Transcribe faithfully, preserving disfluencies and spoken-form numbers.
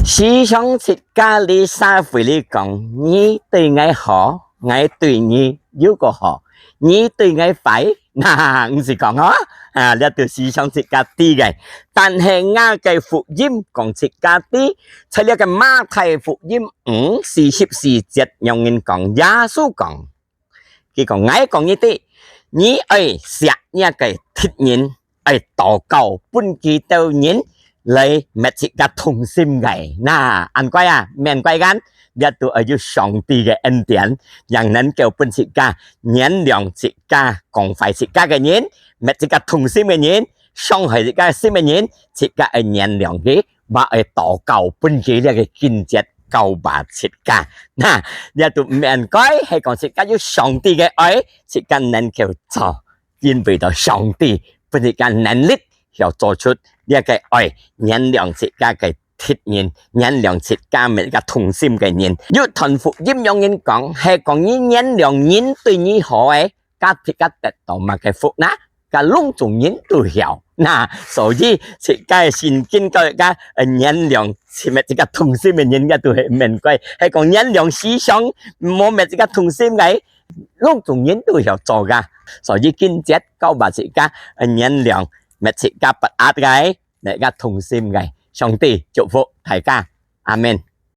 時常自家在社會裡講，你對𠊎好，𠊎對你又過好，你對𠊎壞，那毋使講哦。啊，這都時常自家知个。但係𠊎个福音講自家知，在這个馬太福音五四十四節，仰般講？耶穌講， 佢講：「𠊎講你知，你愛惜若个敵人，愛禱告分佢兜人來搣自家痛心个。」那，恁怪啊，免怪恁，這都愛有上帝个恩典，正能夠分自家原諒自家講壞自家个人，搣自家痛心个人，傷害自家心个人，自家愛原諒佢， 嘛愛禱告分佢這个經節教化自家。那，這都毋免怪，係講自家有上帝个愛，自家能夠做，因為到上帝分自家能力，曉做出這个愛，原諒自家个敵人，原諒自家每个痛心个人。有段福音仰般講，係講你原諒人對你好个，該自家得到麼个福呢？該攏總人都曉。那，所以自家个聖經教自家，呃，原諒，搣自家痛心个人，該都係免怪。係講原諒時常無搣自家痛心个，攏總人都曉做个。所以經節教化自家，呃，原諒搣自家不雅个，搣自家痛心个。上帝祝福大家。阿們。